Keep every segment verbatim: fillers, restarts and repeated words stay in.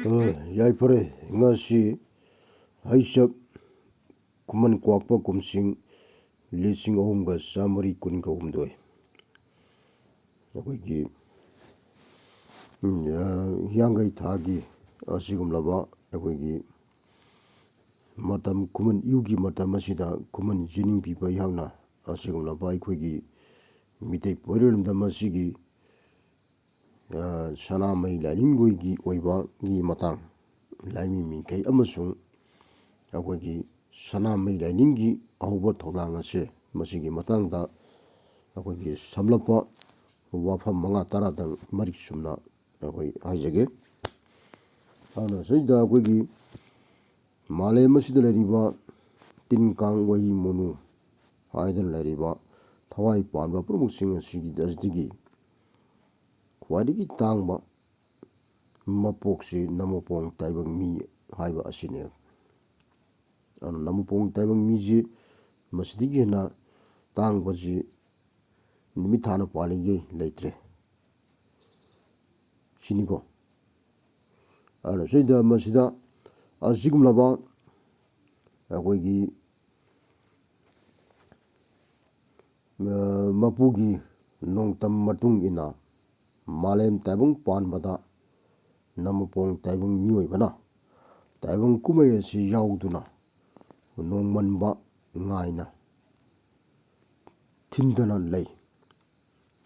ꯑ, ꯌꯥꯏꯐꯔꯦ꯫ ꯉꯁꯤ ꯍꯩꯁꯛ ꯈꯨꯃꯟ ꯀ꯭ꯋꯥꯛꯄ ꯀꯨꯝꯁꯤꯡ ꯂꯤꯁꯤꯡ ꯑꯍꯨꯝꯒ ꯆꯥꯃꯔꯤ ꯀꯨꯟꯒ ꯍꯨꯝꯗꯣꯏ꯫ ꯑꯩꯈꯣꯏꯒꯤ, ꯎꯝ, ꯑ, ꯍꯤꯌꯥꯡꯒꯩ ꯊꯥꯒꯤ ꯑꯁꯤꯒꯨꯝꯂꯕ ꯑꯩꯈꯣꯏꯒꯤ ꯃꯇꯝ, ꯈꯨꯃꯟ ꯏꯌꯨꯒꯤ ꯃꯇꯝ ꯑꯁꯤꯗ ꯈꯨꯃꯟ ꯖꯤꯅꯤꯡ ꯄꯤꯕ ꯑꯩꯍꯥꯛꯅ ꯑꯁꯤꯒꯨꯝꯂꯕ ꯑꯩꯈꯣꯏꯒꯤ ꯃꯤꯇꯩ ꯄꯣꯏꯔꯣꯜ ꯂꯝꯗꯝ ꯑꯁꯤꯒꯤ, ꯑ, ꯁꯅꯥꯃꯍꯤ ꯂꯥꯏꯅꯤꯡꯒꯤ ꯑꯣꯏꯕꯒꯤ ꯃꯇꯥꯡ, ꯂꯥꯏꯃꯤ ꯃꯤꯡꯈꯩ ꯑꯃꯁꯨꯡ ꯑꯩꯈꯣꯏꯒꯤ ꯁꯅꯥꯃꯍꯤ ꯂꯥꯏꯅꯤꯡꯒꯤ ꯑꯍꯧꯕ ꯊꯧꯗꯥꯡ ꯑꯁꯦ, ꯃꯁꯤꯒꯤ ꯃꯇꯥꯡꯗ ꯑꯩꯈꯣꯏꯒꯤ ꯁꯝꯂꯞꯄ ꯋꯥꯐꯝ ꯃꯉꯥ ꯇꯔꯥꯗꯪ ꯃꯔꯤꯛ ꯆꯨꯝꯅ ꯑꯩꯈꯣꯏ ꯍꯥꯏꯖꯒꯦ꯫ ꯑꯗꯨꯅ ꯁꯤꯗ ꯑꯩꯈꯣꯏꯒꯤ ꯃꯥꯂꯦꯝ ꯑꯁꯤꯗ ꯂꯩꯔꯤꯕ ꯇꯤꯟ ꯀꯥꯡ ꯋꯥꯍꯤ ꯃꯣꯅꯨ ꯍꯥꯏꯗꯨꯅ ꯂꯩꯔꯤꯕ ꯊꯋꯥꯏ ꯄꯥꯟꯕ ꯄꯨꯝꯅꯃꯛꯁꯤꯡ ꯑꯁꯤꯒꯤ, ꯑꯁꯤꯗꯒꯤ ꯈ꯭ꯋꯥꯏꯗꯒꯤ ꯇꯥꯡꯕ ꯃꯄꯣꯛꯁꯤ ꯅꯃꯄꯣꯡ ꯇꯥꯏꯕꯪ ꯃꯤ ꯍꯥꯏꯕ ꯑꯁꯤꯅꯦ꯫ ꯑꯗꯨꯅ ꯅꯃꯄꯣꯡ ꯇꯥꯏꯕꯪ ꯃꯤꯁꯤ ꯃꯁꯤꯗꯒꯤ ꯍꯦꯟꯅ ꯇꯥꯡꯕꯁꯤ ꯅꯨꯃꯤꯠ ꯊꯥꯅ ꯄꯥꯜꯂꯤꯈꯩ ꯂꯩꯇ꯭ꯔꯦ ꯁꯤꯅꯤꯀꯣ꯫ ꯑꯗꯨꯅ ꯁꯤꯗ, ꯃꯁꯤꯗ ꯑꯁꯤꯒꯨꯝꯂꯕ ꯑꯩꯈꯣꯏꯒꯤ, ꯑ, ꯃꯄꯨꯒꯤ ꯅꯣꯡꯗꯝ ꯃꯇꯨꯡ ꯏꯟꯅ ꯃꯥꯂꯦꯝ ꯇꯥꯏꯕꯪ ꯄꯥꯟꯕꯗ ꯅꯃꯄꯣꯡ ꯇꯥꯏꯕꯪ ꯃꯤꯑꯣꯏꯕꯅ ꯇꯥꯏꯕꯪ ꯀꯨꯝꯍꯩ ꯑꯁꯤ ꯌꯥꯎꯗꯨꯅ ꯅꯣꯡꯃꯟꯕ ꯉꯥꯏꯅ ꯊꯤꯟꯗꯅ ꯂꯩ꯫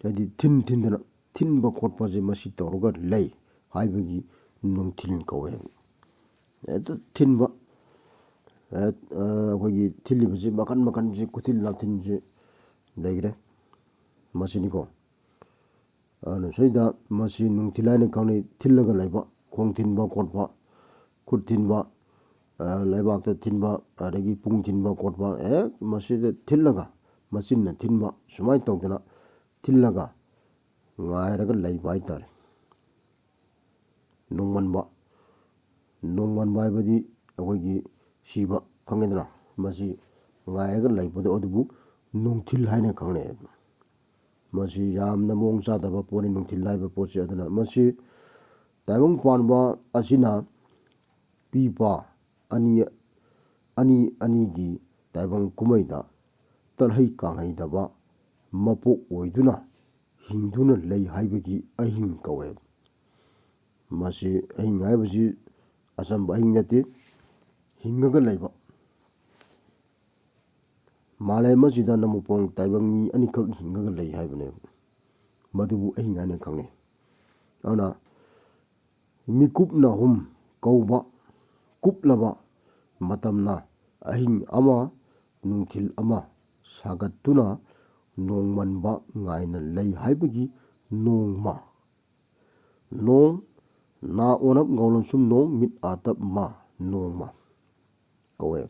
ꯍꯥꯏꯗꯤ ꯊꯤꯟ ꯊꯤꯟꯗꯅ ꯊꯤꯟꯕ ꯈꯣꯠꯄꯁꯦ ꯃꯁꯤ ꯇꯧꯔꯒ ꯂꯩ ꯍꯥꯏꯕꯒꯤ ꯅꯨꯡꯊꯤꯜ ꯀꯧꯋꯦ꯫ ꯍꯦꯛꯇ ꯊꯤꯟꯕ, ꯍꯦꯛ-, ꯑ, ꯑꯩꯈꯣꯏꯒꯤ ꯊꯤꯜꯂꯤꯕꯁꯤ ꯃꯈꯟ ꯃꯈꯟꯁꯤ, ꯈꯨꯊꯤꯜ ꯂꯥꯊꯤꯟꯁꯤ ꯂꯩꯈ꯭ꯔꯦ꯫ ꯃꯁꯤꯅꯤꯀꯣ꯫ ꯑꯗꯨꯅ ꯁꯤꯗ ꯃꯁꯤ ꯅꯨꯡꯊꯤꯜ ꯍꯥꯏꯅ ꯈꯪꯅꯩ꯫ ꯊꯤꯜꯂꯒ ꯂꯩꯕ, ꯈꯣꯡ ꯊꯤꯟꯕ ꯈꯣꯠꯄ, ꯈꯨꯠ ꯊꯤꯟꯕ, ꯑ, ꯂꯩꯕꯥꯛꯇ ꯊꯤꯟꯕ, ꯑꯗꯒꯤ ꯄꯨꯡ ꯊꯤꯟꯕ ꯈꯣꯠꯄ, ꯍꯦꯛ ꯃꯁꯤꯗ ꯊꯤꯜꯂꯒ, ꯃꯆꯤꯟꯅ ꯊꯤꯟꯕ, ꯁꯨꯃꯥꯏꯅ ꯇꯧꯗꯅ ꯊꯤꯜꯂꯒ ꯉꯥꯏꯔꯒ ꯂꯩꯕ ꯍꯥꯏꯇꯥꯔꯦ꯫ ꯅꯣꯡꯃꯟꯕ, ꯅꯣꯡꯃꯟꯕ ꯍꯥꯏꯕꯗꯤ ꯑꯩꯈꯣꯏꯒꯤ ꯁꯤꯕ ꯈꯪꯉꯦꯗꯅ, ꯃꯁꯤ ꯉꯥꯏꯔꯒ ꯂꯩꯕꯗꯣ ꯑꯗꯨꯕꯨ ꯅꯨꯡꯊꯤꯜ ꯍꯥꯏꯅ ꯈꯪꯅꯩ꯫ ꯃꯁꯤ ꯌꯥꯝꯅ ꯃꯑꯣꯡ ꯆꯥꯗꯕ ꯄꯣꯠꯅꯤ, ꯅꯨꯡꯊꯤꯜ ꯍꯥꯏꯕ ꯄꯣꯠꯁꯤ꯫ ꯑꯗꯨꯅ ꯃꯁꯤ ꯇꯥꯏꯕꯪ ꯄꯥꯟꯕ ꯑꯁꯤꯅ ꯄꯤꯄꯥ ꯑꯅꯤ, ꯑꯅꯤ ꯑꯅꯤꯒꯤ ꯇꯥꯏꯕꯪ ꯀꯨꯝꯍꯩꯗ ꯇꯜꯍꯩ ꯀꯥꯡꯍꯩꯗꯕ ꯃꯄꯣꯛ ꯑꯣꯏꯗꯨꯅ ꯍꯤꯡꯗꯨꯅ ꯂꯩ ꯍꯥꯏꯕꯒꯤ ꯑꯍꯤꯡ ꯀꯧꯋꯦ꯫ ꯃꯁꯤ ꯑꯍꯤꯡ ꯍꯥꯏꯕꯁꯤ ꯑꯆꯝꯕ ꯑꯍꯤꯡ ꯅꯠꯇꯦ, ꯍꯤꯡꯉꯒ ꯂꯩꯕ꯫ ꯃꯥꯂꯦꯝ ꯑꯁꯤꯗ ꯅꯃꯨꯄꯣꯡ ꯇꯥꯏꯕꯪ ꯃꯤ ꯑꯅꯤꯈꯛ ꯍꯤꯡꯉꯒ ꯂꯩ ꯍꯥꯏꯕꯅꯦꯕ꯫ ꯃꯗꯨꯕꯨ ꯑꯍꯤꯡ ꯍꯥꯏꯅ ꯈꯪꯅꯩ꯫ ꯑꯗꯨꯅ ꯃꯤꯀꯨꯞꯅ ꯍꯨꯝ ꯀꯧꯕ ꯀꯨꯞꯂꯕ ꯃꯇꯝꯅ ꯑꯍꯤꯡ ꯑꯃ ꯅꯨꯡꯊꯤꯜ ꯑꯃ ꯁꯥꯒꯠꯇꯨꯅ ꯅꯣꯡꯃꯟꯕ ꯉꯥꯏꯅ ꯂꯩ ꯍꯥꯏꯕꯒꯤ ꯅꯣꯡꯃ꯫ ꯅꯣꯡ ꯅꯥ ꯑꯣꯅꯞ ꯉꯧꯂꯝꯁꯨꯝ ꯅꯣꯡ ꯃꯤꯠ ꯑꯥꯇꯞ ꯃꯥ ꯅꯣꯡꯃ ꯀꯧꯋꯦ꯫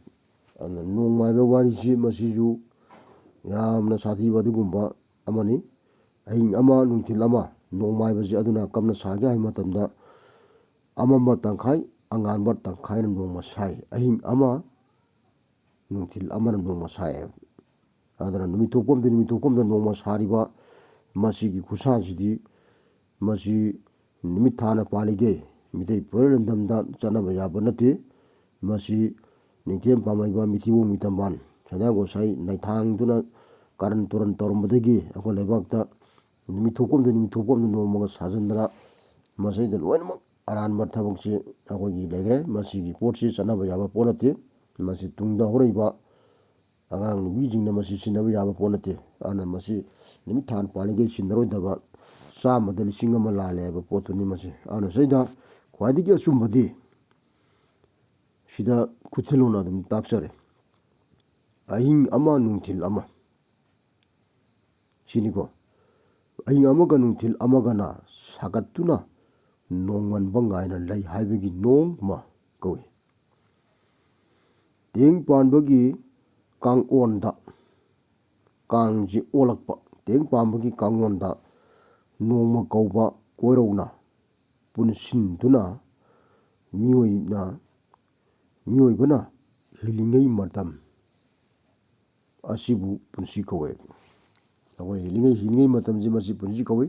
ꯑꯗꯨꯅ ꯅꯣꯡꯃꯥꯏꯕ ꯋꯥꯔꯤꯁꯤ ꯃꯁꯤꯁꯨ ꯌꯥꯝꯅ ꯁꯥꯊꯤꯕ ꯑꯗꯨꯒꯨꯝꯕ ꯑꯃꯅꯤ꯫ ꯑꯍꯤꯡ ꯑꯃ ꯅꯨꯡꯊꯤꯜ ꯑꯃ ꯅꯣꯡꯃꯥꯏꯕꯁꯤ ꯑꯗꯨꯅ ꯀꯝꯅ ꯁꯥꯒꯦ ꯍꯥꯏꯕ ꯃꯇꯝꯗ ꯑꯃꯝꯕ ꯇꯪꯈꯥꯏ ꯑꯉꯥꯟꯕ ꯇꯪꯈꯥꯏꯅ ꯅꯣꯡꯃ ꯁꯥꯏ꯫ ꯑꯍꯤꯡ ꯑꯃ ꯅꯨꯡꯊꯤꯜ ꯑꯃꯅ ꯅꯣꯡꯃ ꯁꯥꯏ꯫ ꯑꯗꯨꯅ ꯅꯨꯃꯤꯠ ꯊꯣꯛꯄ ꯑꯃꯗꯤ ꯅꯨꯃꯤꯠ ꯊꯣꯛꯄ ꯑꯃꯗ ꯅꯣꯡꯃ ꯁꯥꯔꯤꯕ ꯃꯁꯤꯒꯤ ꯈꯨꯠꯁꯥꯁꯤꯗꯤ ꯃꯁꯤ ꯅꯨꯃꯤꯠ ꯊꯥꯅ ꯄꯥꯜꯂꯤꯒꯦ ꯃꯤꯇꯩ ꯄꯨꯋꯥꯔꯤ ꯂꯝꯗꯝꯗ ꯆꯠꯅꯕ ꯌꯥꯕ ꯅꯠꯇꯦ꯫ ꯃꯁꯤ ꯅꯤꯡꯊꯦꯝ ꯄꯥꯝꯃꯩꯕ ꯃꯤꯊꯤꯕꯣꯡ ꯃꯤꯇꯝꯕꯥꯟ ꯁꯅꯥ ꯒꯣꯁꯥꯏ ꯅꯩꯊꯥꯡꯗꯨꯅ ꯀꯥꯔꯟ ꯇꯨꯔꯟ ꯇꯧꯔꯝꯕꯗꯒꯤ ꯑꯩꯈꯣꯏ ꯂꯩꯕꯥꯛꯇ ꯅꯨꯃꯤꯠ ꯊꯣꯛꯄ ꯑꯃꯗ ꯅꯨꯃꯤꯠ ꯊꯣꯛꯄ ꯑꯃꯗ ꯅꯣꯡꯃꯒ ꯁꯥꯖꯟꯗꯅ ꯃꯁꯤꯗ ꯂꯣꯏꯅꯃꯛ ꯑꯔꯥꯟꯕ ꯊꯕꯛꯁꯤ ꯑꯩꯈꯣꯏꯒꯤ ꯂꯩꯈ꯭ꯔꯦ꯫ ꯃꯁꯤꯒꯤ ꯄꯣꯠꯁꯤ ꯆꯠꯅꯕ ꯌꯥꯕ ꯄꯣꯠ ꯅꯠꯇꯦ꯫ ꯃꯁꯤ ꯇꯨꯡꯗ ꯍꯧꯔꯛꯏꯕ ꯑꯉꯥꯡ ꯅꯨꯄꯤꯁꯤꯡꯅ ꯃꯁꯤ ꯁꯤꯖꯤꯟꯅꯕ ꯌꯥꯕ ꯄꯣꯠ ꯅꯠꯇꯦ꯫ ꯑꯗꯨꯅ ꯃꯁꯤ ꯅꯨꯃꯤꯠ ꯊꯥ ꯄꯥꯜꯂꯤꯉꯩ ꯁꯤꯖꯤꯟꯅꯔꯣꯏꯗꯕ ꯆꯥꯝꯃꯗ ꯂꯤꯁꯤꯡ ꯑꯃ ꯂꯥꯜꯂꯦ ꯍꯥꯏꯕ ꯄꯣꯠꯇꯨꯅꯤ ꯃꯁꯤ꯫ ꯑꯗꯨꯅ ꯁꯤꯗ ꯈ꯭ꯋꯥꯏꯗꯒꯤ ꯑꯆꯨꯝꯕꯗꯤ ꯁꯤꯗ ꯈꯨꯊꯤꯜꯂꯣꯟꯅ ꯑꯗꯨꯝ ꯇꯥꯛꯆꯔꯦ꯫ ꯑꯍꯤꯡ ꯑꯃ ꯅꯨꯡꯊꯤꯜ ꯑꯃ ꯁꯤꯅꯤꯀꯣ꯫ ꯑꯍꯤꯡ ꯑꯃꯒ ꯅꯨꯡꯊꯤꯜ ꯑꯃꯒꯅ ꯁꯥꯒꯠꯇꯨꯅ ꯅꯣꯡꯃꯟꯕ ꯉꯥꯏꯅ ꯂꯩ ꯍꯥꯏꯕꯒꯤ ꯅꯣꯡꯃ ꯀꯧꯏ꯫ ꯇꯦꯡ ꯄꯥꯟꯕꯒꯤ ꯀꯥꯡꯑꯣꯟꯗ, ꯀꯥꯡꯁꯤ ꯑꯣꯜꯂꯛꯄ, ꯇꯦꯡ ꯄꯥꯟꯕꯒꯤ ꯀꯥꯡꯑꯣꯟꯗ ꯅꯣꯡꯃ ꯀꯧꯕ ꯀꯣꯏꯔꯧꯅ ꯄꯨꯟꯁꯤꯟꯗꯨꯅ ꯃꯤꯑꯣꯏꯅ, ꯃꯤꯑꯣꯏꯕꯅ ꯍꯤꯡꯂꯤꯉꯩ ꯃꯇꯝ ꯑꯁꯤꯕꯨ ꯄꯨꯟꯁꯤ ꯀꯧꯋꯦ꯫ ꯑꯩꯈꯣꯏ ꯍꯤꯡꯂꯤꯉꯩ, ꯍꯤꯡꯂꯤꯉꯩ ꯃꯇꯝꯁꯤ ꯃꯁꯤ ꯄꯨꯟꯁꯤ ꯀꯧꯏ꯫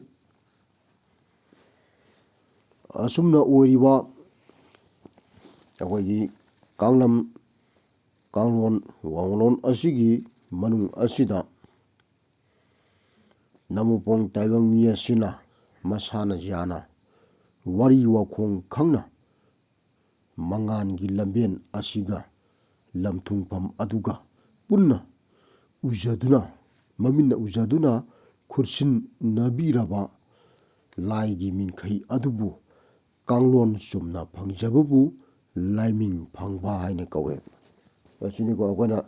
ꯑꯁꯨꯝꯅ ꯑꯣꯏꯔꯤꯕ ꯑꯩꯈꯣꯏꯒꯤ ꯀꯥꯡꯂꯝ, ꯀꯥꯡꯂꯣꯟ, ꯋꯥꯡꯂꯣꯟ ꯑꯁꯤꯒꯤ ꯃꯅꯨꯡ ꯑꯁꯤꯗ ꯅꯃꯨꯄꯣꯡ ꯇꯥꯏꯕꯪ ꯃꯤ ꯑꯁꯤꯅ ꯃꯁꯥꯅ ꯌꯥꯅ ꯋꯥꯔꯤ ꯋꯥꯈꯣꯡ ꯈꯪꯅ ꯃꯉꯥꯟꯒꯤ ꯂꯝꯕꯦꯟ ꯑꯁꯤꯒ ꯂꯝꯊꯨꯡꯐꯝ ꯑꯗꯨꯒ ꯄꯨꯟꯅ ꯎꯖꯗꯨꯅ, ꯃꯃꯤꯠꯅ ꯎꯖꯗꯨꯅ ꯈꯨꯠꯁꯤꯟꯅꯕꯤꯔꯕ ꯂꯥꯏꯒꯤ ꯃꯤꯡꯈꯩ ꯑꯗꯨꯕꯨ ꯀꯥꯡꯂꯣꯟ ꯆꯨꯝꯅ ꯐꯪꯖꯕꯕꯨ ꯂꯥꯏꯃꯤꯡ ꯐꯪꯕ ꯍꯥꯏꯅ ꯀꯧꯋꯦ꯫ ꯑꯁꯤꯅꯤꯀꯣ ꯑꯩꯈꯣꯏꯅ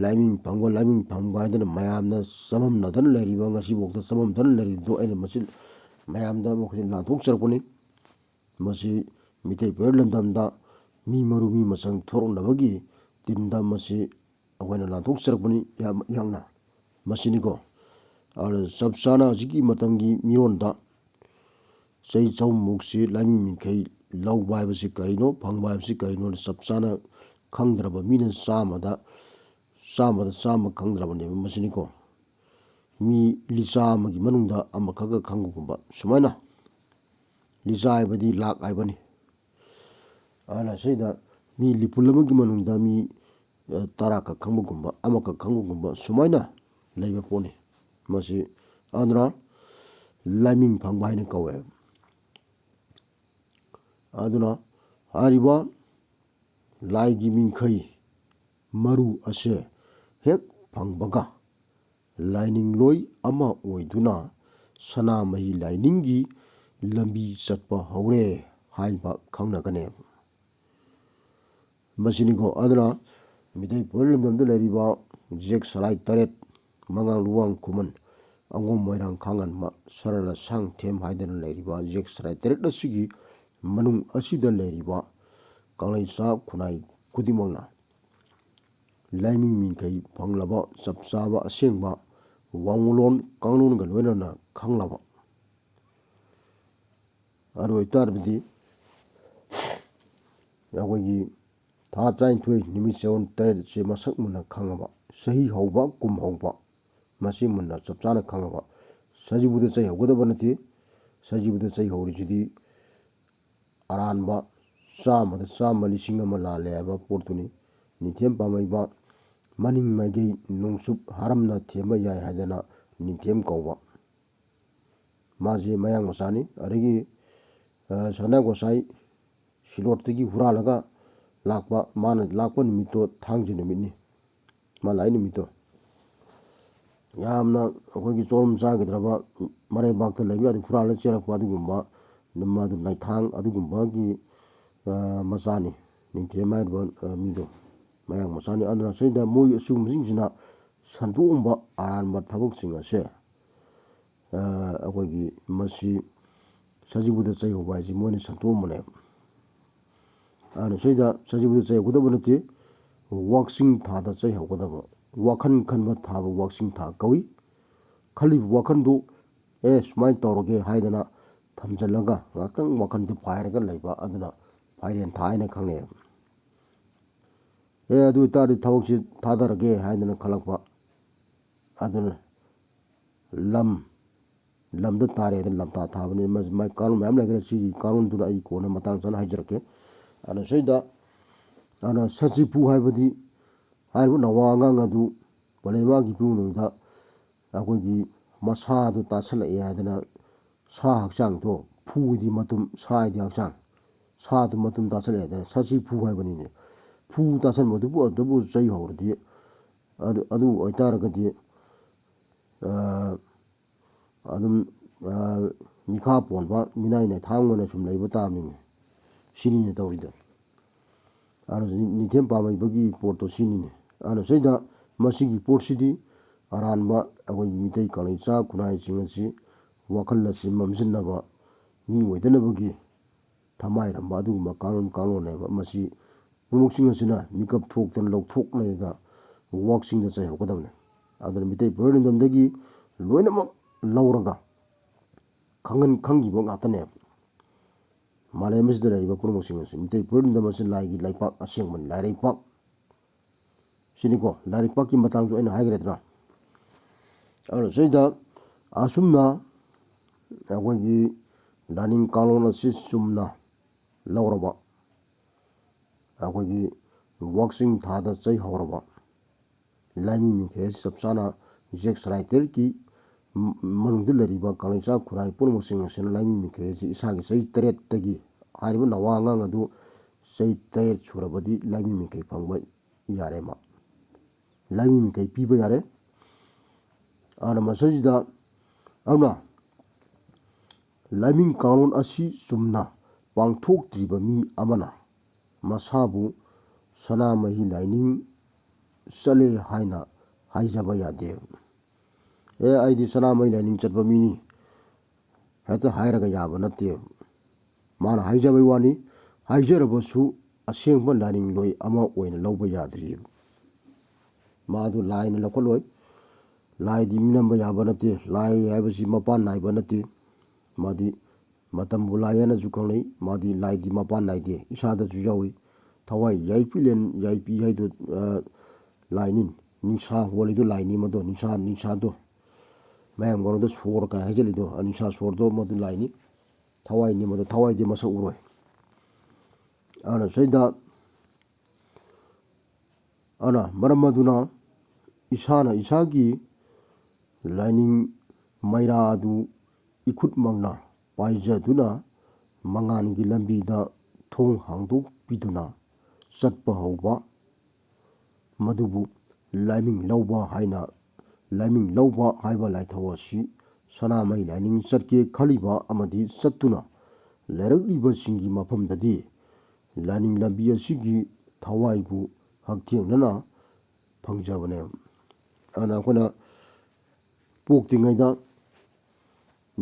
ꯂꯥꯏꯃꯤꯡ ꯐꯪꯕ, ꯂꯥꯏꯃꯤꯡ ꯐꯪꯕ ꯍꯥꯏꯗꯅ ꯃꯌꯥꯝꯅ ꯆꯃꯝꯅꯗꯅ ꯂꯩꯔꯤꯕ, ꯉꯁꯤꯐꯥꯎꯗ ꯆꯃꯝꯅꯗꯅ ꯂꯩꯔꯤꯕꯗꯨ ꯑꯩꯅ ꯃꯁꯤ ꯃꯌꯥꯝꯗ ꯃꯈꯣꯏꯁꯤ ꯂꯥꯟꯊꯣꯛꯆꯔꯛꯄꯅꯤ꯫ ꯃꯁꯤ ꯃꯤꯇꯩ ꯄꯨꯋꯥꯔꯤ ꯂꯝꯗꯝꯗ ꯃꯤ ꯃꯔꯨ ꯃꯤ ꯃꯆꯪ ꯊꯣꯔꯛꯅꯕꯒꯤ ꯇꯤꯝꯗ ꯃꯁꯤ ꯑꯩꯈꯣꯏꯅ ꯂꯥꯟꯊꯣꯛꯆꯔꯛꯄꯅꯤ ꯌꯥꯝ ꯌꯥꯡꯅ꯫ ꯃꯁꯤꯅꯤꯀꯣ꯫ ꯑꯗꯨꯅ ꯆꯞ ꯆꯥꯅ ꯍꯧꯖꯤꯛꯀꯤ ꯃꯇꯝꯒꯤ ꯃꯤꯔꯣꯟꯗ ꯆꯍꯤ ꯆꯍꯨꯝꯃꯨꯛꯁꯤ ꯂꯥꯏꯃꯤꯡ ꯃꯤꯡꯈꯩ ꯂꯧꯕ ꯍꯥꯏꯕꯁꯤ ꯀꯔꯤꯅꯣ, ꯐꯪꯕ ꯍꯥꯏꯕꯁꯤ ꯀꯔꯤꯅꯣ ꯆꯞ ꯆꯥꯅ ꯈꯪꯗ꯭ꯔꯕ ꯃꯤꯅ ꯆꯥꯝꯃꯗ, ꯆꯥꯝꯃꯗ ꯆꯥꯝꯃ ꯈꯪꯗ꯭ꯔꯕꯅꯦꯕ ꯃꯁꯤꯅꯤꯀꯣ꯫ ꯃꯤ ꯂꯤꯆꯥ ꯑꯃꯒꯤ ꯃꯅꯨꯡꯗ ꯑꯃꯈꯛꯀ ꯈꯪꯕꯒꯨꯝꯕ ꯁꯨꯃꯥꯏꯅ꯫ ꯂꯤꯆꯥ ꯍꯥꯏꯕꯗꯤ ꯂꯥꯛ ꯍꯥꯏꯕꯅꯤ꯫ ꯑꯗꯨꯅ ꯁꯤꯗ ꯃꯤ ꯂꯤꯄꯨꯟ ꯑꯃꯒꯤ ꯃꯅꯨꯡꯗ ꯃꯤ, ꯑ, ꯇꯔꯥꯈꯛ ꯈꯪꯕꯒꯨꯝꯕ, ꯑꯃꯈꯛ ꯈꯪꯕꯒꯨꯝꯕ ꯁꯨꯃꯥꯏꯅ ꯂꯩꯕ ꯄꯣꯠꯅꯤ꯫ ꯃꯁꯤ ꯑꯗꯨꯅ ꯂꯥꯏꯃꯤꯡ ꯐꯪꯕ ꯍꯥꯏꯅ ꯀꯧꯋꯦ꯫ ꯑꯗꯨꯅ ꯍꯥꯏꯔꯤꯕ ꯂꯥꯏꯒꯤ ꯃꯤꯡꯈꯩ ꯃꯔꯨ ꯑꯁꯦ ꯍꯦꯛ ꯐꯪꯕꯒ ꯂꯥꯏꯅꯤꯡꯂꯣꯏ ꯑꯃ ꯑꯣꯏꯗꯨꯅ ꯁꯅꯥꯃꯍꯤ ꯂꯥꯏꯅꯤꯡꯒꯤ ꯂꯝꯕꯤ ꯆꯠꯄ ꯍꯧꯔꯦ ꯍꯥꯏꯕ ꯈꯪꯅꯒꯅꯤ꯫ ꯃꯁꯤꯅꯤꯀꯣ꯫ ꯑꯗꯨꯅ ꯃꯤꯇꯩ ꯄꯨꯋꯥꯔꯤ ꯂꯝꯗꯝꯗ ꯂꯩꯔꯤꯕ ꯖꯦꯛ ꯁꯂꯥꯏ ꯇꯔꯦꯠ, ꯃꯉꯥꯡ ꯂꯨꯋꯥꯡ ꯈꯨꯃꯟ, ꯑꯉꯣꯝ ꯃꯣꯏꯔꯥꯡ ꯈꯥꯉꯥꯟꯕ, ꯁꯔꯂ ꯁꯥꯡꯊꯦꯝ ꯍꯥꯏꯗꯅ ꯂꯩꯔꯤꯕ ꯖꯦꯛ ꯁꯂꯥꯏ ꯇꯔꯦꯠ ꯑꯁꯤꯒꯤ ꯃꯅꯨꯡ ꯑꯁꯤꯗ ꯂꯩꯔꯤꯕ ꯀꯪꯂꯩꯆꯥ ꯈꯨꯟꯅꯥꯏ ꯈꯨꯗꯤꯡꯃꯛꯅ ꯂꯥꯏꯃꯤꯡ ꯃꯤꯡꯈꯩ ꯐꯪꯂꯕ ꯆꯞ ꯆꯥꯕ ꯑꯁꯦꯡꯕ ꯋꯥꯡꯂꯣꯟ ꯀꯥꯡꯂꯣꯟꯒ ꯂꯣꯏꯅꯅ ꯈꯪꯂꯕ꯫ ꯑꯗꯨ ꯑꯣꯏꯇꯥꯔꯕꯗꯤ ꯑꯩꯈꯣꯏꯒꯤ ꯊꯥ ꯇꯔꯥꯅꯤꯊꯣꯏ ꯅꯨꯃꯤꯠ ꯆꯌꯣꯜ ꯇꯔꯦꯠꯁꯦ ꯃꯁꯛ ꯃꯨꯟꯅ ꯈꯪꯉꯕ, ꯆꯍꯤ ꯍꯧꯕ, ꯀꯨꯝ ꯍꯧꯕ, ꯃꯁꯤ ꯃꯨꯟꯅ ꯆꯞ ꯆꯥꯅ ꯈꯪꯉꯕ꯫ ꯁꯖꯤꯕꯨꯗ ꯆꯩ ꯍꯧꯒꯗꯕ ꯅꯠꯇꯦ꯫ ꯁꯖꯤꯕꯨꯗ ꯆꯩ ꯍꯧꯔꯤꯁꯤꯗꯤ ꯑꯔꯥꯟꯕ ꯆꯥꯝꯃꯗ ꯆꯥꯝꯃ, ꯂꯤꯁꯤꯡ ꯑꯃ ꯂꯥꯜꯂꯦ ꯍꯥꯏꯕ ꯄꯣꯠꯇꯨꯅꯤ꯫ ꯅꯤꯡꯊꯦꯝ ꯄꯥꯝꯃꯩꯕ ꯃꯅꯤꯡ ꯃꯥꯏꯀꯩ ꯅꯣꯡꯆꯨꯞ ꯍꯥꯔꯝꯅ ꯊꯦꯝꯕ ꯌꯥꯏ ꯍꯥꯏꯗꯅ ꯅꯤꯡꯊꯦꯝ ꯀꯧꯕ꯫ ꯃꯥꯁꯦ ꯃꯌꯥꯡ ꯃꯆꯥꯅꯤ꯫ ꯑꯗꯒꯤ, ꯑ, ꯁꯅꯥ ꯒꯣꯁꯥꯏ ꯁꯤꯂꯣꯠꯇꯒꯤ ꯍꯨꯔꯥꯜꯂꯒ ꯂꯥꯛꯄ, ꯃꯥꯅ ꯂꯥꯛꯄ ꯅꯨꯃꯤꯠꯇꯣ ꯊꯥꯡꯖ ꯅꯨꯃꯤꯠꯅꯤ꯫ ꯃꯥ ꯂꯥꯛꯏ ꯅꯨꯃꯤꯠꯇꯣ ꯌꯥꯝꯅ ꯑꯩꯈꯣꯏꯒꯤ ꯆꯣꯔꯝ ꯆꯥꯈꯤꯗ꯭ꯔꯕ, ꯃꯔꯩꯕꯥꯛꯇ ꯂꯩꯕ ꯌꯥꯗꯦ, ꯍꯨꯔꯥꯜꯂ ꯆꯦꯜꯂꯛꯄ ꯑꯗꯨꯒꯨꯝꯕ, ꯃꯥꯗꯨ ꯅꯥꯏꯊꯥꯡ ꯑꯗꯨꯒꯨꯝꯕꯒꯤ, ꯑ, ꯃꯆꯥꯅꯤ꯫ ꯅꯤꯡꯊꯦꯝ ꯍꯥꯏꯔꯤꯕ, ꯑ, ꯃꯤꯗꯣ ꯃꯌꯥꯡ ꯃꯆꯥꯅꯤ꯫ ꯑꯗꯨꯅ ꯁꯤꯗ ꯃꯣꯏ ꯑꯁꯤꯒꯨꯝꯕꯁꯤꯡꯁꯤꯅ ꯁꯟꯗꯣꯛꯑꯝꯕ ꯑꯔꯥꯟꯕ ꯊꯕꯛꯁꯤꯡ ꯑꯁꯦ, ꯑ, ꯑꯩꯈꯣꯏꯒꯤ ꯃꯁꯤ ꯁꯖꯤꯕꯨꯗ ꯆꯩꯍꯧꯕ ꯍꯥꯏꯁꯤ ꯃꯣꯏꯅ ꯁꯟꯗꯣꯛꯑꯝꯕꯅꯦꯕ꯫ ꯑꯗꯨꯅ ꯁꯤꯗ ꯁꯖꯤꯕꯨꯗ ꯆꯩꯍꯧꯒꯗꯕ ꯅꯠꯇꯦ, ꯋꯥꯛꯆꯤꯡ ꯊꯥꯗ ꯆꯩꯍꯧꯒꯗꯕ꯫ ꯋꯥꯈꯜ ꯈꯟꯕ ꯊꯥꯕ ꯋꯥꯛꯆꯤꯡ ꯊꯥ ꯀꯧꯏ꯫ ꯈꯜꯂꯤꯕ ꯋꯥꯈꯜꯗꯨ, "ꯑꯦ, ꯁꯨꯃꯥꯏꯅ ꯇꯧꯔꯒꯦ" ꯍꯥꯏꯗꯅ ꯊꯝꯖꯤꯜꯂꯒ ꯉꯥꯛꯇꯪ ꯋꯥꯈꯜꯗꯨ ꯄꯥꯏꯔꯒ ꯂꯩꯕ ꯑꯗꯨꯅ ꯐꯥꯏꯔꯦꯟ ꯊꯥ ꯍꯥꯏꯅ ꯈꯪꯅꯩ꯫ "ꯑꯦ, ꯑꯗꯨ ꯑꯣꯏꯇꯥꯔꯗꯤ ꯊꯕꯛꯁꯤ ꯊꯥꯗꯔꯒꯦ" ꯍꯥꯏꯗꯅ ꯈꯜꯂꯛꯄ ꯑꯗꯨꯅ ꯂꯝ, ꯂꯝꯗ ꯇꯥꯔꯦ ꯍꯥꯏꯗꯅ ꯂꯝꯇꯥ ꯊꯥꯕꯅꯤ꯫ ꯃꯥ-, ꯃꯥꯏ ꯀꯥꯔꯣꯟ ꯃꯌꯥꯝ ꯂꯩꯈ꯭ꯔꯦ꯫ ꯁꯤꯒꯤ ꯀꯥꯔꯣꯟꯗꯨꯅ ꯑꯩ ꯀꯣꯟꯅ ꯃꯇꯥꯡ ꯆꯥꯅ ꯍꯥꯏꯖꯔꯛꯀꯦ꯫ ꯑꯗꯨꯅ ꯁꯤꯗ, ꯑꯗꯨꯅ ꯁꯖꯤꯄꯨ ꯍꯥꯏꯕꯗꯤ ꯍꯥꯏꯔꯤꯕ ꯅꯋꯥ ꯑꯉꯥꯡ ꯑꯗꯨ ꯄꯂꯦꯃꯥꯒꯤ ꯏꯄꯨꯡ ꯃꯅꯨꯡꯗ ꯑꯩꯈꯣꯏꯒꯤ ꯃꯁꯥꯗꯨ ꯇꯥꯁꯜꯂꯛꯑꯦ ꯍꯥꯏꯗꯅ ꯁꯥ ꯍꯛꯆꯥꯡꯗꯣ, ꯐꯨꯒꯤꯗꯤ ꯃꯇꯨꯝ, ꯁꯥ ꯍꯥꯏꯗꯤ ꯍꯛꯆꯥꯡ, ꯁꯥꯗꯨ ꯃꯇꯨꯝ ꯇꯥꯁꯜꯂꯛꯑꯦ ꯍꯥꯏꯗꯅ ꯁꯖꯤꯄꯨ ꯍꯥꯏꯕꯅꯤꯅꯦ꯫ ꯐꯨ ꯇꯥꯁꯟꯕꯗꯨꯕꯨ ꯑꯗꯨꯕꯨ ꯆꯩ ꯍꯧꯔꯗꯤ, ꯑꯗꯨ, ꯑꯗꯨ ꯑꯣꯏꯇꯥꯔꯒꯗꯤ, ꯑ, ꯑꯗꯨꯝ, ꯑ, ꯃꯤꯈꯥ ꯄꯣꯟꯕ ꯃꯤꯅꯥꯏ ꯅꯥꯏꯊꯥꯡ ꯑꯣꯏꯅ ꯁꯨꯝ ꯂꯩꯕ ꯇꯥꯕꯅꯤꯅꯦ꯫ ꯁꯤꯅꯤꯅꯦ ꯇꯧꯔꯤꯗꯣ꯫ ꯑꯗꯨꯅ ꯅꯤꯡꯊꯦꯝ ꯄꯥꯝꯃꯩꯕꯒꯤ ꯄꯣꯠꯇꯣ ꯁꯤꯅꯤꯅꯦ꯫ ꯑꯗꯨꯅ ꯁꯤꯗ ꯃꯁꯤꯒꯤ ꯄꯣꯠꯁꯤꯗꯤ ꯑꯔꯥꯟꯕ ꯑꯩꯈꯣꯏꯒꯤ ꯃꯤꯇꯩ ꯀꯪꯂꯩꯆꯥ ꯈꯨꯟꯅꯥꯏꯁꯤꯡ ꯑꯁꯤ ꯋꯥꯈꯜ ꯑꯁꯤ ꯃꯝꯁꯤꯟꯅꯕ, ꯃꯤ ꯑꯣꯏꯗꯅꯕꯒꯤ ꯊꯃꯥꯏꯔꯝꯕ ꯑꯗꯨꯒꯨꯝꯕ ꯀꯥꯡꯂꯣꯟ, ꯀꯥꯡꯂꯣꯟꯅꯦꯕ꯫ ꯃꯁꯤ ꯄꯨꯝꯅꯃꯛꯁꯤꯡ ꯑꯁꯤꯅ ꯃꯤꯀꯞ ꯊꯣꯛꯇꯅ ꯂꯧꯊꯣꯛꯂꯒ ꯋꯥꯛꯁꯤꯡꯗ ꯆꯩꯍꯧꯒꯗꯕꯅꯤ꯫ ꯑꯗꯨꯅ ꯃꯤꯇꯩ ꯄꯨꯋꯥꯔꯤꯂꯝꯗꯝꯗꯒꯤ ꯂꯣꯏꯅꯃꯛ ꯂꯧꯔꯒ ꯈꯪꯍꯟ-, ꯈꯪꯈꯤꯕ ꯉꯥꯛꯇꯅꯦꯕ꯫ ꯃꯥꯂꯦꯝ ꯑꯁꯤꯗ ꯂꯩꯔꯤꯕ ꯄꯨꯝꯅꯃꯛꯁꯤꯡ ꯑꯁꯤ ꯃꯤꯇꯩ ꯄꯨꯋꯥꯔꯤꯂꯝꯗꯝ ꯑꯁꯤ ꯂꯥꯏꯒꯤ ꯂꯩꯄꯥꯛ ꯑꯁꯦꯡꯕꯅꯤ, ꯂꯥꯏꯔꯩꯄꯥꯛ꯫ ꯁꯤꯅꯤꯀꯣ, ꯂꯥꯏꯔꯩꯄꯥꯛꯀꯤ ꯃꯇꯥꯡꯁꯨ ꯑꯩꯅ ꯍꯥꯏꯈ꯭ꯔꯦꯗꯅ꯫ ꯑꯗꯨꯅ ꯁꯤꯗ ꯑꯁꯨꯝꯅ ꯑꯩꯈꯣꯏꯒꯤ ꯂꯥꯏꯅꯤꯡ ꯀꯥꯡꯂꯣꯟ ꯑꯁꯤ ꯆꯨꯝꯅ ꯂꯧꯔꯕ, ꯑꯩꯈꯣꯏꯒꯤ ꯋꯥꯛꯆꯤꯡ ꯊꯥꯗ ꯆꯩ ꯍꯧꯔꯕ ꯂꯥꯏꯃꯤ ꯃꯤꯡꯈꯩ ꯑꯁꯤ ꯆꯞ ꯆꯥꯅ ꯖꯦꯛ ꯁꯂꯥꯏꯇꯦꯜꯒꯤ ꯃꯅꯨꯡꯗ ꯂꯩꯔꯤꯕ ꯀꯪꯂꯩꯆꯥ ꯈꯨꯔꯥꯏ ꯄꯨꯝꯅꯃꯛꯁꯤꯡ ꯑꯁꯤꯅ ꯂꯥꯏꯃꯤ ꯃꯤꯡꯈꯩ ꯑꯁꯤ ꯏꯁꯥꯒꯤ ꯆꯍꯤ ꯇꯔꯦꯠꯇꯒꯤ, ꯍꯥꯏꯔꯤꯕ ꯅꯋꯥ ꯑꯉꯥꯡ ꯑꯗꯨ ꯆꯍꯤ ꯇꯔꯦꯠ ꯁꯨꯔꯕꯗꯤ ꯂꯥꯏꯃꯤ ꯃꯤꯡꯈꯩ ꯐꯪꯕ ꯌꯥꯔꯦ꯫ ꯃꯥ ꯂꯥꯏꯃꯤ ꯃꯤꯡꯈꯩ ꯄꯤꯕ ꯌꯥꯔꯦ꯫ ꯑꯗꯨꯅ ꯃꯁꯤꯗꯩꯁꯤꯗ ꯑꯗꯨꯅ ꯂꯥꯏꯃꯤꯡ ꯀꯥꯡꯂꯣꯟ ꯑꯁꯤ ꯆꯨꯝꯅ ꯄꯥꯡꯊꯣꯛꯇ꯭ꯔꯤꯕ ꯃꯤ ꯑꯃꯅ ꯃꯁꯥꯕꯨ ꯁꯅꯥꯃꯍꯤ ꯂꯥꯏꯅꯤꯡ ꯆꯠꯂꯦ ꯍꯥꯏꯅ ꯍꯥꯏꯖꯕ ꯌꯥꯗꯦ꯫ "ꯑꯦ, ꯑꯩꯗꯤ ꯁꯅꯥꯃꯍꯤ ꯂꯥꯏꯅꯤꯡ ꯆꯠꯄ ꯃꯤꯅꯤ" ꯍꯦꯛꯇ ꯍꯥꯏꯔꯒ ꯌꯥꯕ ꯅꯠꯇꯦ꯫ ꯃꯥꯅ ꯍꯥꯏꯖꯕꯩ ꯋꯥꯅꯤ꯫ ꯍꯥꯏꯖꯔꯕꯁꯨ ꯑꯁꯦꯡꯕ ꯂꯥꯏꯅꯤꯡꯂꯣꯏ ꯑꯃ ꯑꯣꯏꯅ ꯂꯧꯕ ꯌꯥꯗ꯭ꯔꯤꯕ꯫ ꯃꯥꯗꯨ ꯂꯥꯏꯅ ꯂꯧꯈꯠꯂꯣꯏ꯫ ꯂꯥꯏꯗꯤ ꯃꯤꯅꯝꯕ ꯌꯥꯕ ꯅꯠꯇꯦ꯫ ꯂꯥꯏ ꯍꯥꯏꯕꯁꯤ ꯃꯄꯥꯟ ꯅꯥꯏꯕ ꯅꯠꯇꯦ꯫ ꯃꯥꯗꯤ ꯃꯇꯝꯕꯨ ꯂꯥꯏ ꯍꯥꯏꯅꯁꯨ ꯈꯪꯅꯩ꯫ ꯃꯥꯗꯤ ꯂꯥꯏꯗꯤ ꯃꯄꯥꯟ ꯅꯥꯏꯗꯦ, ꯏꯁꯥꯗꯁꯨ ꯌꯥꯎꯏ꯫ ꯊꯋꯥꯏ ꯌꯥꯏꯄꯤꯂꯦꯟ, ꯌꯥꯏꯄꯤ ꯍꯥꯏꯗꯣ, ꯑ, ꯂꯥꯏꯅꯤ꯫ ꯅꯤꯡꯁꯥ ꯍꯣꯜꯂꯤꯗꯣ ꯂꯥꯏꯅꯤ꯫ ꯃꯗꯣ ꯅꯤꯡꯁꯥ, ꯅꯤꯡꯁꯥꯗꯣ ꯃꯌꯥꯡ ꯃꯔꯣꯟꯗ ꯁꯣꯔ ꯀꯥꯏ ꯍꯥꯏꯖꯜꯂꯤꯗꯣ, ꯑ, ꯅꯤꯡꯁꯥ ꯁꯣꯔꯗꯣ ꯃꯗꯨ ꯂꯥꯏꯅꯤ꯫ ꯊꯋꯥꯏꯅꯤ ꯃꯗꯨ꯫ ꯊꯋꯥꯏꯗꯤ ꯃꯁꯛ ꯎꯔꯣꯏ꯫ ꯑꯗꯨꯅ ꯁꯤꯗ, ꯑꯗꯨꯅ ꯃꯔꯝ ꯑꯗꯨꯅ ꯏꯁꯥꯅ ꯏꯁꯥꯒꯤ ꯂꯥꯏꯅꯤꯡ ꯃꯩꯔꯥ ꯑꯗꯨ ꯏꯈꯨꯠꯃꯛꯅ ꯄꯥꯏꯖꯗꯨꯅ ꯃꯉꯥꯜꯒꯤ ꯂꯝꯕꯤꯗ ꯊꯣꯡ ꯍꯥꯡꯗꯣꯛꯄꯤꯗꯨꯅ ꯆꯠꯄ ꯍꯧꯕ, ꯃꯗꯨꯕꯨ ꯂꯥꯏꯃꯤꯡ ꯂꯧꯕ ꯍꯥꯏꯅ, ꯂꯥꯏꯃꯤꯡ ꯂꯧꯕ ꯍꯥꯏꯕ ꯂꯥꯏꯊꯧ ꯑꯁꯤ ꯁꯅꯥꯃꯍꯤ ꯂꯥꯏꯅꯤꯡ ꯆꯠꯀꯦ ꯈꯜꯂꯤꯕ ꯑꯃꯗꯤ ꯆꯠꯇꯨꯅ ꯂꯩꯔꯛꯂꯤꯕꯁꯤꯡꯒꯤ ꯃꯐꯝꯗꯗꯤ ꯂꯥꯏꯅꯤꯡ ꯂꯝꯕꯤ ꯑꯁꯤꯒꯤ ꯊꯋꯥꯏꯕꯨ ꯍꯛꯊꯦꯡꯅꯅ ꯐꯪꯖꯕꯅꯦ꯫ ꯑꯗꯨꯅ ꯑꯩꯈꯣꯏꯅ ꯄꯣꯛꯇ꯭ꯔꯤꯉꯩꯗ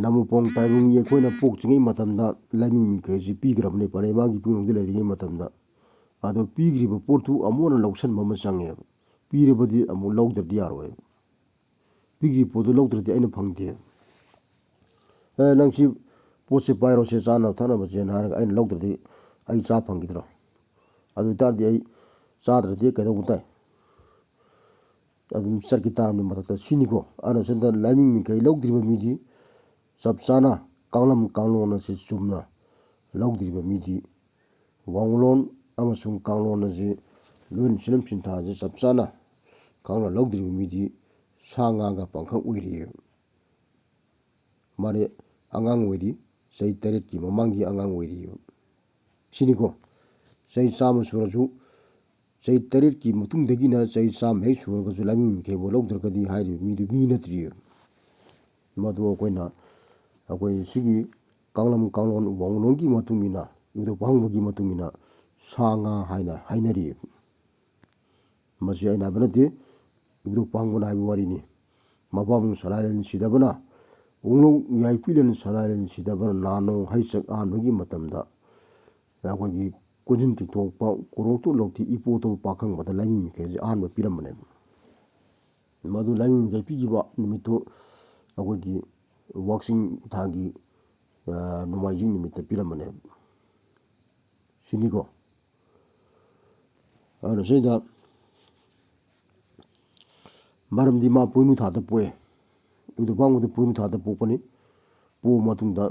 ꯅꯃꯨꯄꯣꯡ ꯇꯥꯏꯕꯪꯒꯤ ꯑꯩꯈꯣꯏꯅ ꯄꯣꯛꯇ꯭ꯔꯤꯉꯩ ꯃꯇꯝꯗ ꯂꯥꯏꯃꯤꯡ ꯃꯤꯡꯈꯩꯁꯤ ꯄꯤꯈ꯭ꯔꯕꯅꯦ, ꯄꯔꯦꯃꯥꯒꯤ ꯄꯨꯛꯅꯨꯡꯗ ꯂꯩꯔꯤꯉꯩ ꯃꯇꯝꯗ꯫ ꯑꯗꯣ ꯄꯤꯈ꯭ꯔꯤꯕ ꯄꯣꯠꯇꯨ ꯑꯃꯨꯛ ꯍꯟꯅ ꯂꯧꯁꯟꯕ ꯑꯃ ꯆꯪꯉꯦꯕ꯫ ꯄꯤꯔꯕꯗꯤ ꯑꯃꯨꯛ ꯂꯧꯗ꯭ꯔꯗꯤ ꯌꯥꯔꯣꯏꯕ꯫ ꯄꯤꯈ꯭ꯔꯤꯕ ꯄꯣꯠꯇꯨ ꯂꯧꯗ꯭ꯔꯗꯤ ꯑꯩꯅ ꯐꯪꯗꯦ꯫ "ꯑꯦ, ꯅꯪ ꯁꯤ ꯄꯣꯠꯁꯦ ꯄꯥꯏꯔꯣ, ꯁꯦ ꯆꯥꯅꯕ ꯊꯛꯅꯕꯁꯦꯅ" ꯍꯥꯏꯔꯒ ꯑꯩꯅ ꯂꯧꯗ꯭ꯔꯗꯤ ꯑꯩ ꯆꯥ ꯐꯪꯈꯤꯗ꯭ꯔꯣ? ꯑꯗꯨ ꯑꯣꯏꯇꯥꯔꯗꯤ ꯑꯩ ꯆꯥꯗ꯭ꯔꯗꯤ ꯀꯩꯗꯧꯕ ꯇꯥꯏ? ꯑꯗꯨꯝ ꯆꯠꯈꯤ ꯇꯥꯔꯕꯅꯤ ꯃꯊꯛꯇ꯫ ꯁꯤꯅꯤꯀꯣ꯫ ꯑꯗꯨꯅ ꯁꯤꯗ ꯂꯥꯏꯃꯤꯡ ꯃꯤꯡꯈꯩ ꯂꯧꯗ꯭ꯔꯤꯕ ꯃꯤꯗꯤ, ꯆꯞ ꯆꯥꯅ ꯀꯥꯡꯂꯝ ꯀꯥꯡꯂꯣꯟ ꯑꯁꯤ ꯆꯨꯝꯅ ꯂꯧꯗ꯭ꯔꯤꯕ ꯃꯤꯗꯤ ꯋꯥꯉꯨꯂꯣꯟ ꯑꯃꯁꯨꯡ ꯀꯥꯡꯂꯣꯟ ꯑꯁꯤ ꯂꯣꯏꯅ ꯁꯤꯟꯅꯝ ꯁꯤꯟꯊꯥꯁꯤ ꯆꯞ ꯆꯥꯅ ꯈꯪꯅ ꯂꯧꯗ꯭ꯔꯤꯕ ꯃꯤꯗꯤ ꯁꯥ ꯉꯥꯒ ꯄꯥꯡꯈꯛ ꯑꯣꯏꯔꯤꯑꯕ꯫ ꯃꯥꯗꯤ ꯑꯉꯥꯡ ꯑꯣꯏꯔꯤ, ꯆꯍꯤ ꯇꯔꯦꯠꯀꯤ ꯃꯃꯥꯡꯒꯤ ꯑꯉꯥꯡ ꯑꯣꯏꯔꯤꯑꯕ꯫ ꯁꯤꯅꯤꯀꯣ, ꯆꯍꯤ ꯆꯥꯝꯃ ꯁꯨꯔꯁꯨ, ꯆꯍꯤ ꯇꯔꯦꯠꯀꯤ ꯃꯇꯨꯡꯗꯒꯤꯅ ꯆꯍꯤ ꯆꯥꯝꯃ ꯍꯦꯛ ꯁꯨꯔꯒꯁꯨ ꯂꯥꯏꯃꯤꯡ ꯃꯤꯡꯈꯩꯕꯨ ꯂꯧꯗ꯭ꯔꯒꯗꯤ ꯍꯥꯏꯔꯤꯕ ꯃꯤꯗꯨ ꯃꯤ ꯅꯠꯇ꯭ꯔꯤꯑꯕ꯫ ꯃꯗꯨ ꯑꯩꯈꯣꯏꯅ, ꯑꯩꯈꯣꯏ ꯁꯤꯒꯤ ꯀꯥꯡꯂꯝ ꯀꯥꯡꯂꯣꯟ ꯋꯥꯉꯨꯂꯣꯟꯒꯤ ꯃꯇꯨꯡ ꯏꯟꯅ, ꯏꯕꯨꯙꯧ ꯄꯥꯈꯪꯕꯒꯤ ꯃꯇꯨꯡ ꯏꯟꯅ ꯁꯥ ꯉꯥ ꯍꯥꯏꯅ ꯍꯥꯏꯅꯔꯤꯑꯕ꯫ ꯃꯁꯤ ꯑꯩꯅ ꯍꯥꯏꯕ ꯅꯠꯇꯦ, ꯏꯕꯨꯙꯧ ꯄꯥꯡꯕꯅ ꯍꯥꯏꯕ ꯋꯥꯔꯤꯅꯤ꯫ ꯃꯄꯥꯕꯨꯡ ꯁꯂꯥꯏꯂꯦꯟ ꯁꯤꯗꯕꯅ ꯎꯪꯂꯧ ꯌꯥꯏꯄꯤꯂꯦꯟ ꯁꯂꯥꯏꯂꯦꯟ ꯁꯤꯗꯕꯅ ꯅꯥꯅꯣ ꯍꯩꯆꯛ ꯑꯍꯥꯟꯕꯒꯤ ꯃꯇꯝꯗ ꯑꯩꯈꯣꯏꯒꯤ ꯀꯣꯟꯖꯤꯟ ꯇꯤꯡꯊꯣꯛꯄ ꯀꯣꯔꯣꯛꯇꯨ ꯂꯧꯊꯤ ꯏꯄꯣꯠꯇꯕꯨ ꯄꯥꯈꯪꯕꯗ ꯂꯥꯏꯃꯤ ꯃꯤꯡꯈꯩꯁꯦ ꯑꯍꯥꯟꯕ ꯄꯤꯔꯝꯕꯅꯦꯕ꯫ ꯃꯗꯨ ꯂꯥꯏꯃꯤ ꯃꯤꯡꯈꯩ ꯄꯤꯈꯤꯕ ꯅꯨꯃꯤꯠꯇꯨ ꯑꯩꯈꯣꯏꯒꯤ ꯋꯥꯛꯆꯤꯡ ꯊꯥꯒꯤ, ꯑ, ꯅꯣꯡꯃꯥꯏꯖꯤꯡ ꯅꯨꯃꯤꯠꯇ ꯄꯤꯔꯝꯕꯅꯦꯕ꯫ ꯁꯤꯅꯤꯀꯣ꯫ ꯑꯗꯨꯅ ꯁꯤꯗ ꯃꯔꯝꯗꯤ ꯃꯥ ꯄꯣꯏꯅꯨ ꯊꯥꯗ ꯄꯣꯛꯑꯦ꯫ ꯏꯕꯨꯙꯧ ꯄꯥꯡꯕꯗ ꯄꯣꯏꯅꯨ ꯊꯥꯗ ꯄꯣꯛꯄꯅꯤ꯫ ꯄꯣꯛꯑ ꯃꯇꯨꯡꯗ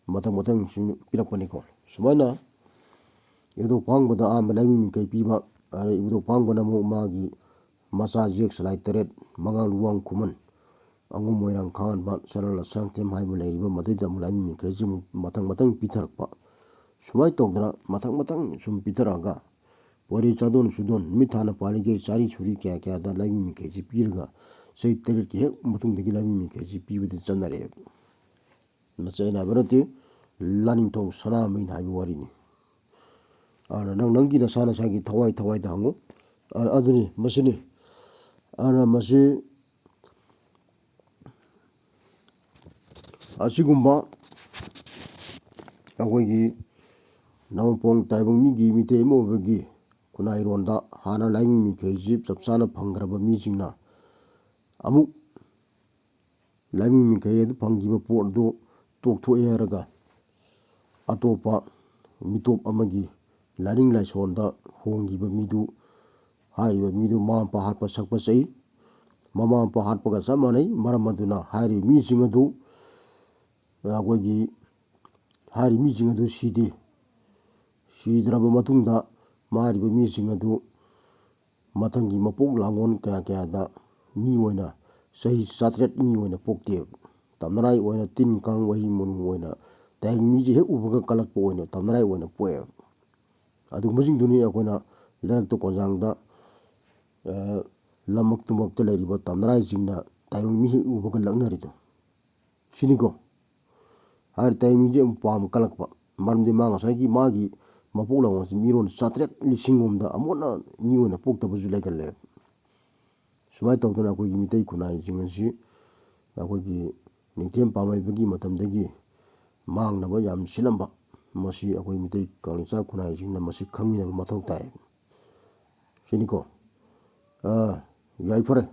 ꯃꯊꯪ ꯃꯊꯪ ꯁꯨꯝ ꯄꯤꯔꯛꯄꯅꯤꯀꯣ꯫ ꯁꯨꯃꯥꯏꯅ ꯏꯕꯨꯙꯧ ꯄꯥꯡꯕꯗ ꯑꯍꯥꯟꯕ ꯂꯥꯏꯃꯤ ꯃꯤꯡꯈꯩ ꯄꯤꯕ, ꯑꯗꯩ ꯏꯕꯨꯙꯧ ꯄꯥꯡꯕꯅ ꯑꯃꯨꯛ ꯃꯥꯒꯤ ꯃꯆꯥ ꯌꯦꯛ ꯁꯂꯥꯏ ꯇꯔꯦꯠ, ꯃꯉꯥꯡ ꯂꯨꯋꯥꯡ ꯈꯨꯃꯟ, ꯑꯉꯣꯝ ꯃꯣꯏꯔꯥꯡ ꯈꯥꯉꯥꯟꯕ, ꯁꯅꯥ ꯂꯁꯥꯡꯊꯦꯝ ꯍꯥꯏꯕ ꯂꯩꯔꯤꯕ ꯃꯗꯩꯗ ꯑꯃꯨꯛ ꯂꯥꯏꯃꯤ ꯃꯤꯡꯈꯩꯁꯤ ꯑꯃꯨꯛ ꯃꯊꯪ ꯃꯊꯪ ꯄꯤꯊꯔꯛꯄ꯫ ꯁꯨꯃꯥꯏꯅ ꯇꯧꯗꯅ ꯃꯊꯪ ꯃꯊꯪ ꯁꯨꯝ ꯄꯤꯊꯔꯛꯑꯒ ꯋꯥꯔꯤ ꯆꯥꯗꯣꯟ ꯁꯨꯗꯣꯟ ꯅꯨꯃꯤꯠ ꯊꯥꯅ ꯄꯥꯜꯂꯤꯒꯩ ꯆꯥꯔꯤ ꯁꯨꯔꯤ ꯀꯌꯥ ꯀꯌꯥꯗ ꯂꯥꯏꯃꯤ ꯃꯤꯡꯈꯩꯁꯤ ꯄꯤꯔꯒ ꯆꯍꯤ ꯇꯔꯦꯠꯀꯤ ꯍꯦꯛ ꯃꯇꯨꯡꯗꯒꯤ ꯂꯥꯏꯃꯤ ꯃꯤꯡꯈꯩꯁꯤ ꯄꯤꯕꯗꯤ ꯆꯠꯅꯔꯛꯑꯦꯕ꯫ ꯃꯁꯤ ꯑꯩꯅ ꯍꯥꯏꯕ ꯅꯠꯇꯦ, ꯂꯥꯅꯤꯡꯊꯧ ꯁꯅꯥꯃꯍꯤꯅ ꯍꯥꯏꯕ ꯋꯥꯔꯤꯅꯤ꯫ ꯑꯗꯨꯅ ꯅꯪ ꯅꯪꯒꯤ ꯅꯁꯥ ꯅꯁꯥꯒꯤ ꯊꯋꯥꯏ ꯊꯋꯥꯏꯗ ꯍꯪꯉꯨ꯫ ꯑ-, ꯑꯗꯨꯅꯤ, ꯃꯁꯤꯅꯤ꯫ ꯑꯗꯨꯅ ꯃꯁꯤ ꯑꯁꯤꯒꯨꯝꯕ ꯑꯩꯈꯣꯏꯒꯤ ꯅꯥꯎꯄꯣꯡ ꯇꯥꯏꯕꯪ ꯃꯤꯒꯤ ꯃꯤꯇꯩ ꯑꯃ ꯑꯣꯏꯕꯒꯤ ꯈꯨꯟꯅꯥꯏꯔꯣꯟꯗ ꯍꯥꯟꯅ ꯂꯥꯏꯃꯤ ꯃꯤꯡꯈꯩꯁꯤ ꯆꯞ ꯆꯥꯅ ꯐꯪꯈ꯭ꯔꯕ ꯃꯤꯁꯤꯡꯅ ꯑꯃꯨꯛ ꯂꯥꯏꯃꯤ ꯃꯤꯡꯈꯩ ꯑꯗꯨ ꯐꯪꯈꯤꯕ ꯄꯣꯠ ꯑꯗꯨ ꯇꯣꯛꯊꯣꯛꯑꯦ ꯍꯥꯏꯔꯒ ꯑꯇꯣꯞꯄ ꯃꯤꯇꯣꯞ ꯑꯃꯒꯤ ꯂꯥꯏꯅꯤꯡ ꯂꯥꯏꯁꯣꯟꯗ ꯍꯣꯡꯈꯤꯕ ꯃꯤꯗꯨ, ꯍꯥꯏꯔꯤꯕ ꯃꯤꯗꯨ ꯃꯃꯥ ꯃꯄꯥ ꯍꯥꯠꯄ ꯁꯛꯄ ꯆꯩ꯫ ꯃꯃꯥ ꯃꯄꯥ ꯍꯥꯠꯄꯒ ꯆꯞ ꯃꯥꯟꯅꯩ꯫ ꯃꯔꯝ ꯑꯗꯨꯅ ꯍꯥꯏꯔꯤꯕ ꯃꯤꯁꯤꯡ ꯑꯗꯨ, ꯑꯩꯈꯣꯏꯒꯤ ꯍꯥꯏꯔꯤꯕ ꯃꯤꯁꯤꯡ ꯑꯗꯨ ꯁꯤꯗꯦ꯫ ꯁꯤꯗ꯭ꯔꯕ ꯃꯇꯨꯡꯗ ꯃꯥꯔꯤꯕ ꯃꯤꯁꯤꯡ ꯑꯗꯨ ꯃꯊꯪꯒꯤ ꯃꯄꯣꯛ ꯂꯥꯡꯒꯣꯜ ꯀꯌꯥ ꯀꯌꯥꯗ ꯃꯤ ꯑꯣꯏꯅ, ꯆꯍꯤ ꯆꯥꯇ꯭ꯔꯦꯠ ꯃꯤ ꯑꯣꯏꯅ ꯄꯣꯛꯇꯦꯕ꯫ ꯇꯝꯅꯔꯥꯏ ꯑꯣꯏꯅ ꯇꯤꯟ ꯀꯥꯡ ꯋꯥꯍꯩ ꯃꯣꯅꯨ ꯑꯣꯏꯅ ꯇꯥꯏꯕꯪ ꯃꯤꯁꯦ ꯍꯦꯛ ꯎꯕꯒ ꯀꯜꯂꯛꯄ ꯑꯣꯏꯅ ꯇꯝꯅꯔꯥꯏ ꯑꯣꯏꯅ ꯄꯣꯛꯑꯦꯕ꯫ ꯑꯗꯨꯒꯨꯝꯕꯁꯤꯡꯗꯨꯅꯤ ꯑꯩꯈꯣꯏꯅ ꯂꯩꯔꯛꯇ ꯀꯣꯟꯖꯥꯡꯗ, ꯑ, ꯂꯝꯃꯛ ꯇꯨꯝꯃꯛꯇ ꯂꯩꯔꯤꯕ ꯇꯝꯅꯔꯥꯏꯁꯤꯡꯅ ꯇꯥꯏꯕꯪ ꯃꯤ ꯍꯦꯛ ꯎꯕꯒ ꯂꯛꯅꯔꯤꯗꯣ꯫ ꯁꯤꯅꯤꯀꯣ꯫ ꯍꯥꯏꯔꯤꯕ ꯇꯥꯏꯕꯪ ꯃꯤꯁꯦ ꯑꯃꯨꯛ ꯄꯥꯝꯕ ꯀꯜꯂꯛꯄ꯫ ꯃꯔꯝꯗꯤ ꯃꯥ ꯉꯁꯥꯏꯒꯤ ꯃꯥꯒꯤ ꯃꯄꯣꯛ ꯂꯥꯡꯕꯣꯜꯁꯤ ꯃꯤꯔꯣꯟ ꯆꯥꯇ꯭ꯔꯦꯠ ꯂꯤꯁꯤꯡ ꯂꯣꯝꯗ ꯑꯃꯨꯛ ꯍꯟꯅ ꯃꯤ ꯑꯣꯏꯅ ꯄꯣꯛꯇꯕꯁꯨ ꯂꯩꯒꯜꯂꯦ꯫ ꯁꯨꯃꯥꯏꯅ ꯇꯧꯗꯅ ꯑꯩꯈꯣꯏꯒꯤ ꯃꯤꯇꯩ ꯈꯨꯟꯅꯥꯏꯁꯤꯡ ꯑꯁꯤ ꯑꯩꯈꯣꯏꯒꯤ ꯅꯤꯡꯊꯦꯝ ꯄꯥꯝꯍꯩꯕꯒꯤ ꯃꯇꯝꯗꯒꯤ ꯃꯥꯡꯅꯕ ꯌꯥꯝ ꯁꯤꯜꯂꯝꯕ, ꯃꯁꯤ ꯑꯩꯈꯣꯏ ꯃꯤꯇꯩ ꯀꯪꯂꯩꯆꯥ ꯈꯨꯟꯅꯥꯏꯁꯤꯡꯅ ꯃꯁꯤ ꯈꯪꯃꯤꯟꯅꯕ ꯃꯊꯧ ꯇꯥꯏ꯫ ꯁꯤꯅꯤꯀꯣ꯫ ꯑ, ꯌꯥꯏꯐꯔꯦ꯫